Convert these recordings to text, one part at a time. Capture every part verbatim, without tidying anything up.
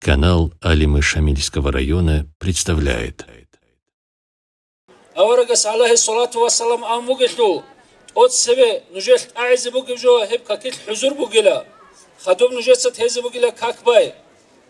Канал Алимы Шамильского района представляет. Аварагас, гӀалайгьиссалату вассалам, ан бугелъул, тӀоцебе нужелъ тӀагӀизе бугеб жо гьеб какилъ хӀузур бугила, хадуб нужеца тезе бугила как бай.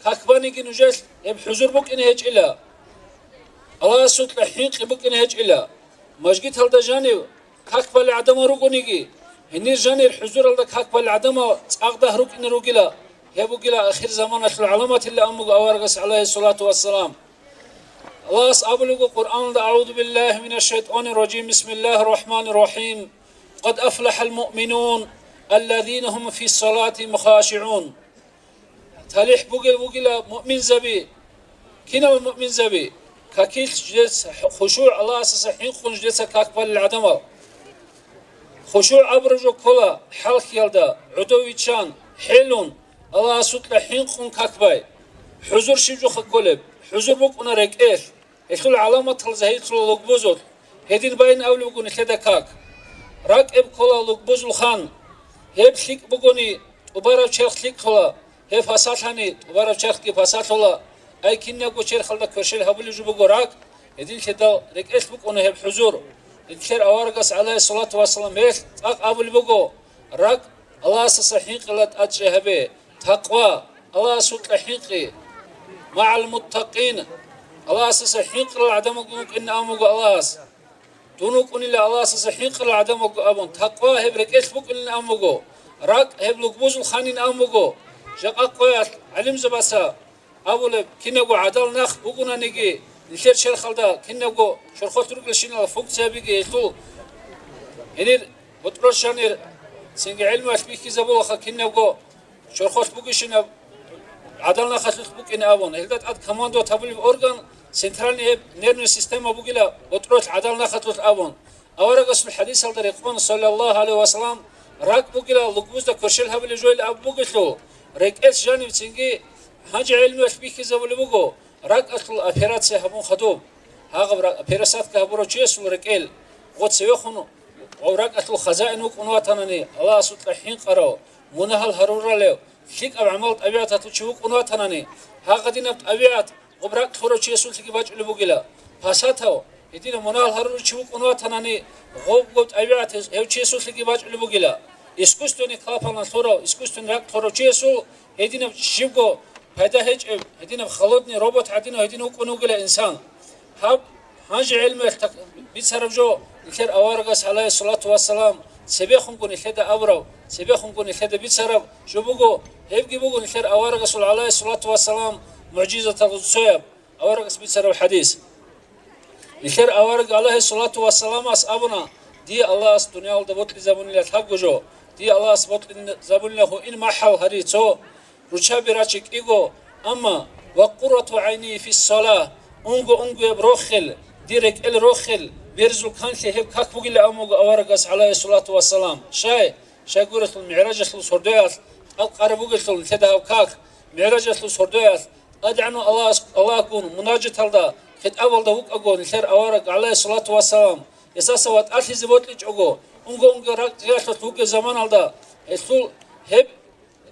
Как баниги нужелъ гьеб хӀузур букӀине гьечӀила, Аллагьасукьа хӀинкъи букӀине гьечӀила. Мажгиталда жанив как балел гӀадамал ругониги, гьенир жанир хӀузуралда как балел гӀадамал цӀакъ дагь рукӀине ругила, гьеб бугила ахирзаманалъул гӀаламатилла ан буго аварагас, гӀалайгьиссалату вассалам. Аллагьас абулеб буго Къуръаналда: «أعوذ بالله من الشيطان الرجيم، بسم الله الرحمن الرحيم، قد أفلح المؤمنون، الذين هم في صلاتهم خاشعون». ТалихӀ бугел вугила муъминзаби. Кинал муъминзаби? Какилъ жидеца хушугӀ, Аллагьасаса хӀинкъун жидеца как балел гӀадамал. ХушугӀ абураб жо ккола хӀалхьиялда, гӀодов виччан, хӀелун, Аллагьасукьа хӀинкъун как бай. ХӀузур щиб жоха кколеб? ХӀузур букӀуна рекӀелъ. Гьелъул гӀаламатал загьирлъула лугбузулъ, гьедин байин абулеб буго нилъеда как. РакӀ гьеб ккола лугбузул хан. Гьеб лъикӀ бугони, тӀубараб черх лъикӀ ккола, гьеб пасалъани, тӀубараб черхги пасалъула. Ай кинабго черхалда кверщел гьабулеб жо буго ракӀ, гьединлъидал рекӀелъ букӀуна гьеб хӀузур. Нилъер аварагас, гӀалайгьиссалату вассалам, гьелъ цӀакъ абулеб буго: «РакӀ Аллагьасаса хӀинкъила тӀадчӀи гьабе». Такъва, Аллагьасукьа хӀинкъи, «магӀал муттакъин», Аллагьасаса хӀинкъарал гӀадамалгун вукӀин ан буго Аллагьас. Дун вукӀунила Аллагьасаса хӀинкъарал гӀадамалгун абун, такъва гьеб рекӀелъ букӀунин ан буго, ракӀ гьеб лугбузул ханин ан буго. Жакъа къоялъ гӀалимзабаца абулеб, кинабго гӀадал нах бугунаниги, нилъер черхалда кинабго чорхолъ ругелщинал функциябиги гьелъул гьенир бутӀрул щанир цинги гӀелмуялъ бихьизабулаха, кинабго чорхолъ бугищинаб гӀадал нахалъулъ букӀине абун. Гьелда тӀад командовать гьабулеб орган, центральный гьеб нервный система бугила, бутӀрулъ гӀадал нахалъулъ абун. Аварагасул хӀадисалда рекъон, саллаллагьу гӀалайгьи вассалам, ракӀ бугила лугбузда кверщел гьабулеб жойил аб бугелъул, рекӀелъ жаниб цинги гьанже гӀелмуялъ бихьизабулеб буго, ракӀалъул операция гьабун хадуб. Гьагъаб ра-, пересадка гьабурав чиясул рекӀел, гъо цевехун гъов ракӀалъул хазаин вукӀун ватанани, Аллагьасукьа хӀинкъарав, мунагьал гьаруралев, лъикӀаб гӀамал-тӀабигӀаталъул чи вукӀун ватанани, гьагъадинаб тӀабигӀат гъоб ракӀ лъурав чиясулъги бачӀулеб бугила. Пасатав, гьединаб мунагьал гьарурав чи вукӀун ватанани, гъобго тӀабигӀат гьев, гьев чиясулъги бачӀулеб бугила. Искусственный клапан лъурав, искусственный ракӀ лъурав чиясул гьединаб щибго пайда гьечӀеб, гьединаб холодный робот гӀадинав гьедин вукӀун вугила инсан. Гьаб, гьанже гӀелмуялъ так-, бицараб жо, нилъер аварагас, гӀалайгьиссалату вассалам, цебехунго нилъеда абураб, цебехунго нилъеда бицараб жо буго, гьебги буго нилъер аварагасул, гӀалайгьиссалату вассалам, мугӀжизаталъул цояб, аварагас бицараб хӀадис. Нилъер авараг, гӀалайгьиссалату вассаламас, абуна: «Дие Аллагьас дуниялалда бокьизабунила лъабго жо, дие Аллагьас бокьизабунила гьуин махӀал гьари цо, руччаби рачи кӀиго, амма, ва къуррату гӀайни фиссала, унго-унгояб рохел, дир рекӀел рохел, берзул канлъи гьеб как бугила», — абун буго аварагас, гӀалайгьиссалату вассалам. Щай? Щайгурелъул МигӀражалъул сордоялъ тӀалкъараб бугелъул нилъеда гьаб как, МигӀражалъул сордоялъ ТӀадегӀанав Аллагьас, Аллагьгун мунажаталда, хитӀабалда вукӀаго нилъер авараг, гӀалайгьиссалату вассалам, гьесдаса ватӀалъизе бокьичӀого, унго-унго ракӀалъулъ вугеб заманалда, гьелъул гьеб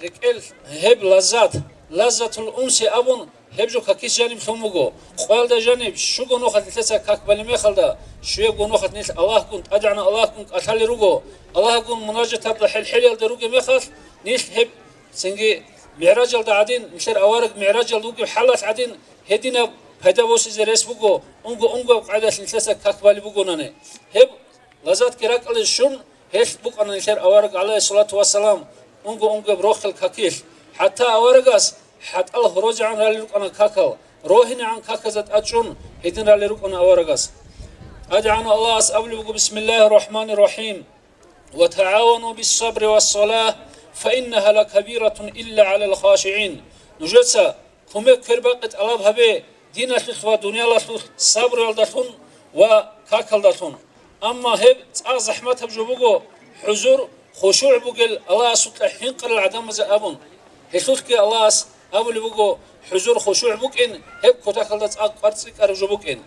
рекӀел, гьеб лаззат, лаззатул унси абун, гьеб жо какилъ жаниб лъун буго. Къоялда жаниб щуго нухалъ нилъеца как балеб мехалда, щуябго нухалъ нилъ Аллагьгун, ТӀадегӀанав Аллагьгун кӀалъалел руго, Аллагьгун мунажаталда хӀел-хӀелиялда ругеб мехалъ, нилъ гьеб цинги МигӀражалда гӀадин, нилъер авараг МигӀражалда вугеб хӀалалъ гӀадин, гьединаб пайда босизе рес буго, унго-унгояб къагӀидалъ нилъеца как балеб бугонани. Гьеб лаззатги ракӀалде щун, гьелъ букӀана нилъер авараг, гӀалайгьиссалату вассалам, унго-унгояб рохел какилъ. ХӀатта аварагас хӀатӀал гьорозегӀан ралел рукӀана какал, рогьинегӀан каказда тӀад чӀун гьедин ралел рукӀана аварагас. ТӀадегӀанав Аллагьас абулеб буго: «Бисмиллагьир рахӀманир рахӀим. Ва тагӀавану биссабри вассалат, фаиннагьа лакабиратун илла гӀалал хашигӀин». Нужеца кумек квербакъи тӀалаб гьабе диналъулъ ва дуниялалъулъ сабруялдалъун ва какалдалъун. Амма гьеб цӀакъ захӀматаб жо буго, хӀузур, хушугӀ бугел Аллагьасукьа хӀинкъарал гӀадамазе абун. Гьелъулъги Аллагьас абулеб буго, хӀузур, хушугӀ букӀин, гьеб кутакалда цӀакъ кӀвар цӀикӀкӀараб жо букӀин.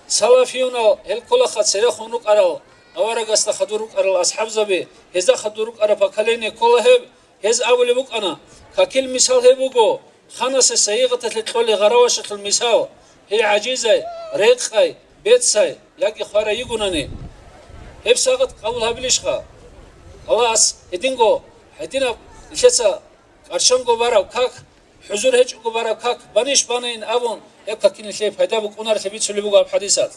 Салафиюнал гьел кколаха церехун рукӀарал, аварагасда хадур рукӀарал асхӀабзаби, гьезда хадур рукӀараб поколение ккола гьеб, гьез абулеб букӀана, какил мисал гьеб буго, Ханасеб сайигъаталъе кьолеб гъаравашалъул мисал, гьей гӀажизай, рекъай, бецай яги хварай йигонани, гьеб сагъат къабул гьабилищха? Аллагьас гьединго, гьединаб нилъеца кӀарчанго бараб как, хӀузур гьечӀого бараб как банищ банайин абун, гьеб какил нилъее пайда букӀунарелъи бицулеб буго гьаб хӀадисалъ.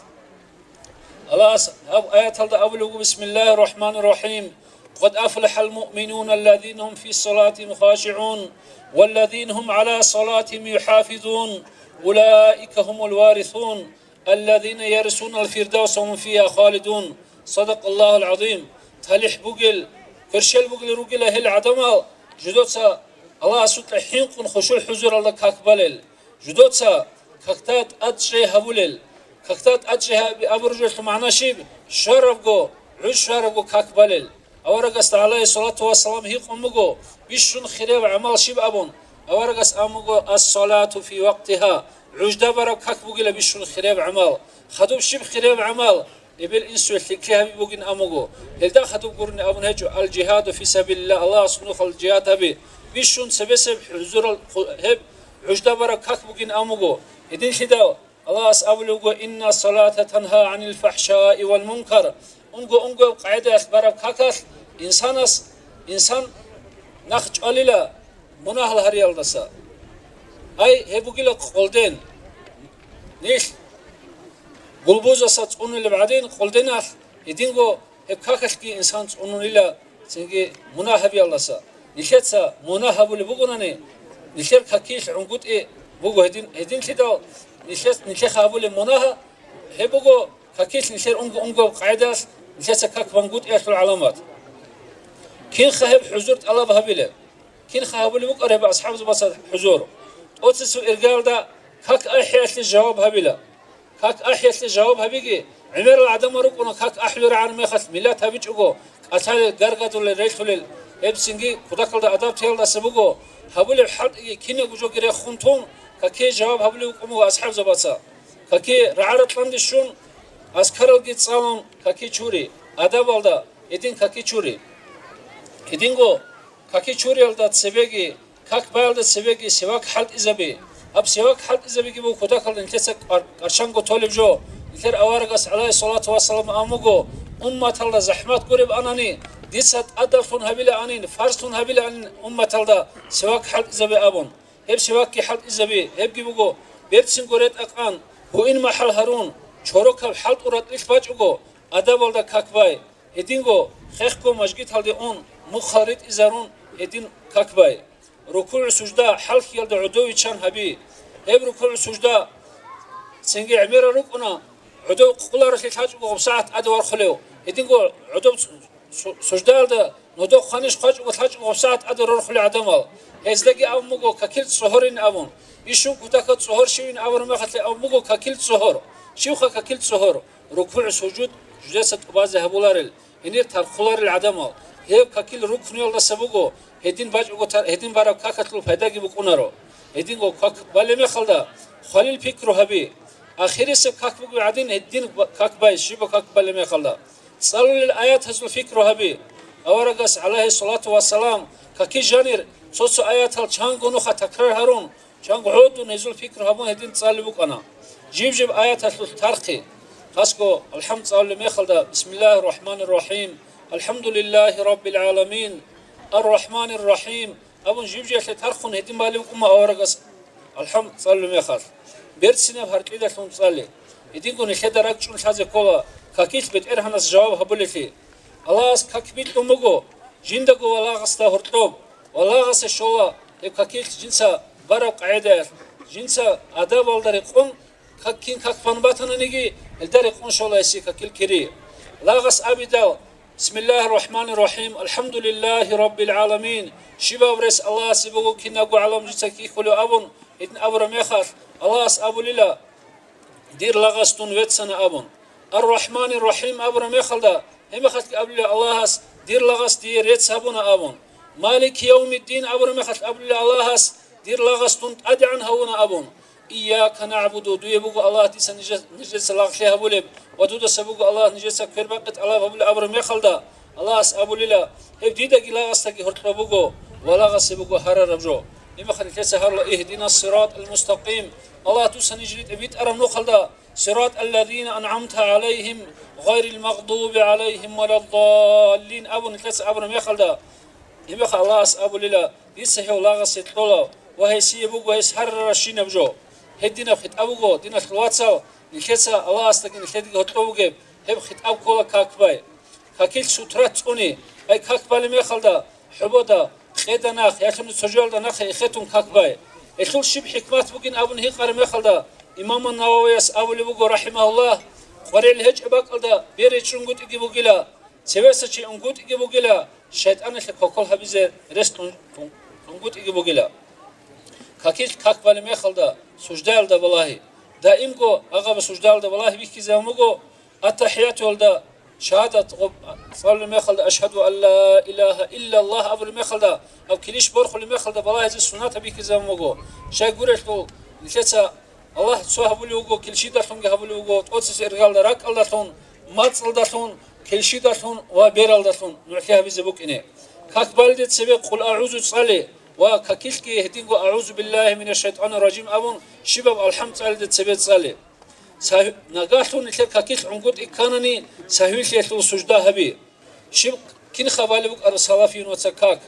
Аллагьас гьаб аяталда абулеб буго: «Бисмиллагьир рахӀманир рахӀим. Къад афлахӀал муъминуна аллазина гьум фи салатигьим хашигӀун, валлазина гьум гӀала салатигьим юхӀафизун, улаика гьумул варисун, аллазина ярисунал фирдавса гьум фигьа халидун». Садакъаллагьул гӀазим. ТалихӀ бугел, кверщел бугел ругела гьел гӀадамал, жидеца Аллагьасукьа хӀинкъун хушугӀ-хӀузуралда как балел. Жидеца какда тӀадчӀей гьабулел, какда тӀадчӀей гьаби-, абуржулъул магӀна щиб? Щварабго, гӀуж щварабго как балел. Аварагасда, гӀалайгьиссалату вассалам, гьикъун буго, бищун хирияв гӀамал щиб абун. Аварагас абун буго: «Ас-салату фи вакътигьа», гӀужда бараб как бугила бищун хирияв гӀамал. Хадуб щиб хирияв гьамал? Эбел-инсуе лъикӀлъи гьаби бугин абун буго. Гьелда хадуб гурони абун гьечӀо: «Ал-жигьаду фи сабилиллагь», Аллагьасул нухалъ жигьад гьаби. Бищун цебесеб хӀузурал хъу-, гьеб гӀужда бараб как бугин абун буго. Гьединлъидал Аллагьас абулеб буго: «Инна салата тангьа гӀанил фахӀшаи вал мункар». Унго-унгояб къагӀидаялъ бараб какалъ инсанас, инсан нахъ чӀвалила мунагьал гьариялдаса. Ай, гьеб бугила къолден. Нилъ гулбузаса цӀунулеб гӀадин, къолденалъ гьединго гьеб какалъги инсан цӀунунила, цинги мунагь гьабиялдаса. Нилъеца мунагь гьабулеб бугонани, нилъер какилъ гӀунгутӀи буго гьедин, гьединлъидал нилъец-, нилъеха гьабулеб мунагь гьеб буго, какилъ нилъер унго-унгояб къагӀидалъ нилъеца как бангутӀиялъул гӀаламат. Кинха гьеб хӀузур тӀалаб гьабилеб? Кинха гьабулеб букӀараб асхӀабзабаца хӀузур? ТӀоцесул иргаялда как ахӀиялъе жаваб гьабила. Как ахӀиялъе жаваб гьабиги, гӀемерал гӀадамал рукӀуна как ахӀулел рагӀараб мехалъ миллат гьабичӀого, кӀалъалел, гаргадулел, релълъулел, гьеб цинги кутакалда адаб теялдаса буго, гьабулеб хӀалтӀиги кинабго жоги рехун тун, какие жаваб гьабулеб букӀун буго асхӀабзабаца. Какие рагӀараб кьанде щун, азкаралги цӀалун, каки чури, адабалда гьедин каки чури. Гьединго каки чуриялда цебеги, как баялда цебеги сивак хӀалтӀизаби. Гьаб сивак хӀалтӀизабиги буго кутакалда нилъеца кӀар-, кӀарчанго толеб жо. Нилъер аварагас, гӀалайгьиссалату вассалам, абун буго: «Умматалда захӀмат гуреб анани, дица тӀадаллъун гьабилаанин, фарзлъун гьабилаанин умматалда сивак хӀалтӀизабе», – абун. Гьеб сивакги хӀалтӀизаби, гьебги буго: берцинго ретӀа-къан, гьуин-махӀал гьарун, чорокаб хӀалтӀул ратӀлилъ бачӀого, адабалда как бай. Гьединго хехго мажгиталде ун, мухъал ритӀизарун, гьедин как бай. РукугӀ-сужда хӀалхьиялда гӀодов виччан гьаби. Гьеб рукугӀ-сужда цинги гӀемерал рукӀуна, гӀодов къуларалъе лъачӀого гъаб сагӀат тӀаде вархулев. Гьединго гӀодов су-, суждаялда нодо хъванищ хъвачӀого лъачӀого гъаб сагӀат тӀаде рорхулел гӀадамал. Гьездаги абун буго какил цӀогьорин абун. Ишун кутакаб цӀогьор щивин абураб мехалъе абун буго какил цӀогьор. Щивха какил цӀогьор? РукугӀ-сужуд жидеца тӀубазе гьабуларел. Гьенир тархъуларел гӀадамал, гьеб какил рукнуялдаса буго, гьедин бачӀого тар-, гьедин бараб какалъул пайдаги букӀунаро. Гьединго как балеб мехалда, хвалил пикру гьаби. Ахирисеб как бугеб гӀадин гьедин ба-, как бай, щибаб как балеб мехалда. ЦӀалулел аятазул пикру гьаби. Аварагас, гӀалайгьиссалату вассалам, каки жанир цо-цо аятал чанго нуха такрар гьарун, чанго гӀодун гьезул пикру гьабун гьедин цӀалеб букӀана. Жиб-жиб аяталъулъ тархъи. Хасго алхӀамд цӀалулеб мехалда: «Бисмиллагьир рахӀманир рахӀим, алхӀамдулиллагьи раббил гӀаламин, ар-рахӀманир рахӀим», – абун жиб-жиялъе тархъун гьедин балеб букӀуна аварагас алхӀамд цӀалулеб мехалъ. Берцинаб гьаркьидалъун цӀале. Гьединго нилъеда ракӀчӀун лъазе ккола какилъ БетӀергьанас жаваб гьабулелъи. Аллагьас как бикьун буго, жиндаго валагъасда гьоркьоб, валагъасе щола гьеб какилъ жинца бараб къагӀидаялъ, жинца адабалда рекъон, как кин как бан батананиги, гьелда рекъон щола гьесие какил кири. Лагъас абидал: «Бисмиллагьир рахӀманир рахӀим, алхӀамдулиллагьи раббил гӀаламин», щибаб рес Аллагьасе буго кинабго гӀалам жинца кихьулев абун, гьедин абураб мехалъ, Аллагьас абулила: «Дир лагъас дун веццана», – абун. «Ар-Рахманир Рахим» абураб мехалда, гьеб мехалъги абулила Аллагьас: «Дир лагъас дие рецц гьабуна», – абун. «Малики явмиддин» абураб мехалъ абулила Аллагьас: «Дир лагъас дун тӀадегӀан гьавуна», – абун. «Ийяка нагӀбуду», дуе буго Аллагь дица нижес-, нижеца лагълъи гьабулеб ва дудаса буго Аллагь нижеца квербакъи тӀалаб гьабулеб абураб мехалда, Аллагьас абулила: «Гьеб дидаги лагъасдаги гьоркьоб буго ва лагъасе буго гьарараб жо». Имахъ нилъеца гьарла: «Игьдина сиратал мустакъим». Аллагь, дуца ниж ритӀе витӀараб нухалда, «Сиратал лазина ан'амта гӀалайгьим, гъайрил магъдуби гӀалайгьим валаддаллин», абун нилъеца абураб мехалда, имахъ Аллагьас абулила: «Дица гьев лагъасе кьола ва гьесие буго гьес гьарарабщинаб жо». Гьединаб хитӀаб буго, диналъул вацал, нилъеца Аллагьасдаги нилъедаги гьоркьов бугеб, гьеб хитӀаб ккола как бай. Какилъ сутра цӀуни, ай как балеб мехалда, хӀубода, къеда нах, ялъуни цо жоялда нахъе эхетун как бай. Гьелъул щиб хӀикмат бугин абун гьикъараб мехалда, имам ан-Нававияс абулеб буго, рахӀимагьуллагь: «Къварил гьечӀеб бакӀалда бере чӀунгутӀиги бугила, цевеса чи унгутӀиги бугила, шайтӀаналъе кокол гьабизе рес тун-, тун-, тунгутӀиги бугила». Какилъ как балеб мехалда суждаялда балагьи. Даимго агъаба суждаялда балагьи бихьизабун буго, аттахӀиятуялда шагьадат гъоб-, цӀалулеб мехалда, «Ашгьаду ан ла илагьа иллаллагь» абулеб мехалда, гьаб килищ борхулеб мехалда балагьизе суннатаб бихьизабун буго. Щай гурелъул, нилъеца Аллагь цо гьабулев вуго, килщидалъунги гьабулев вуго, тӀоцебесеб иргалда ракӀалдалъун, мацӀалдалъун, килщидалъун ва бералдалъун нугӀлъи гьабизе букӀине. Как балде цебе «Къул агӀузу» цӀале ва какилъги гьединго «АгӀузу биллагьи минаш шайтӀанир ражим» абун щибаб алхӀам цӀалиде цебе цӀале. Сагь-, нагагьлъун нилъер какилъ гӀунгутӀи кканани, сагьвилъиялъул сужда гьаби. Щиб кинха балеб букӀараб салафиюн ваца как?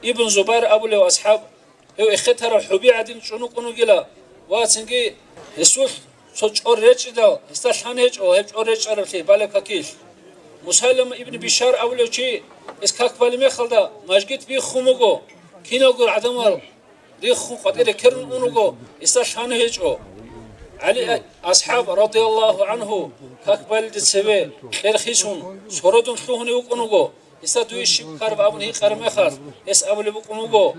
Ибн Зубайр абулев асхӀаб, гьев эхетараб хӀуби гӀадин чӀун вукӀун вугила, ва цинги гьесулъ цо чӀор речӀчӀидал, гьесда лъан гьечӀо гьеб чӀор речӀчӀараблъи балеб какилъ. Мусайлама ибн Бишар абулев чи, гьес как балеб мехалда, мажгит биххун буго, киналго гӀадамал риххун къватӀире ккерун ун вуго, гьесда лъан гьечӀо. ГӀали асхӀаб, радияллагьу гӀанху, как балде цебе кьер хисун, сородун лъугьунев вукӀун вуго. Гьесда дуе щиб ккараб абун гьикъараб мехалъ, гьес абулеб букӀун буго: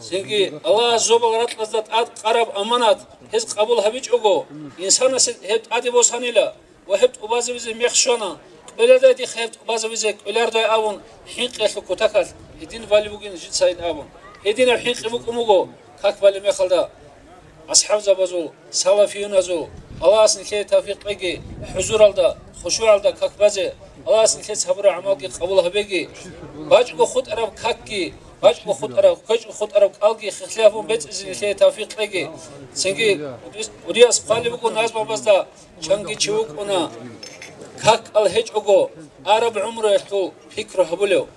«Цинги Аллагьас зобал ракьазда тӀад къараб аманат гьез къабул гьабичӀого, инсанасе гьеб тӀаде босанила». Ва гьеб тӀубазабизе мех щвана, кӀвелардай дихъ гьеб тӀубазабизе кӀвелардай абун, хӀинкъиялъул кутакалъ гьедин балеб бугин жицайин абун. Гьединаб хӀинкъи букӀун буго как балеб мехалда асхӀабзабазул, салафиюназул, Аллагьас нилъее тавфикъ кьеги, хӀузуралда, хушугӀалда как базе, Аллагьас нилъеца гьабураб гӀамалги къабул гьабеги, бачӀго хутӀараб какги, бачӀго хутӀараб, квечӀго хутӀараб кӀалги хехлъи гьабун бецӀизе нилъее тавфикъ кьеги. Цинги Удияс хъвалеб буго назмабазда, Чанги чи вукӀуна, как кӀал гьечӀого, араб гӀумруялъул пикру гьабулев.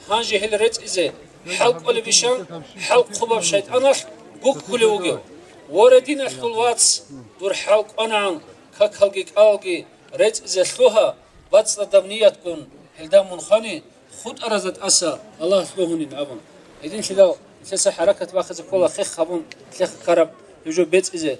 Гьанже гьел рецӀизе хӀал кӀолеб ишан, хӀал хъубаб шайтӀаналъ гуккулев вугев. Воре, диналъул вац, дур хӀал кӀванагӀан, какалги кӀалги рецӀизе лъугьа, бацӀцӀадаб ниятгун гьелда мун хвани, хутӀаразда тӀаса Аллагь лъугьунин абун. Гьединлъидал нилъеца хӀаракат бахъизе ккола хех гьабун нилъехъ ккараб гьев жо бецӀизе.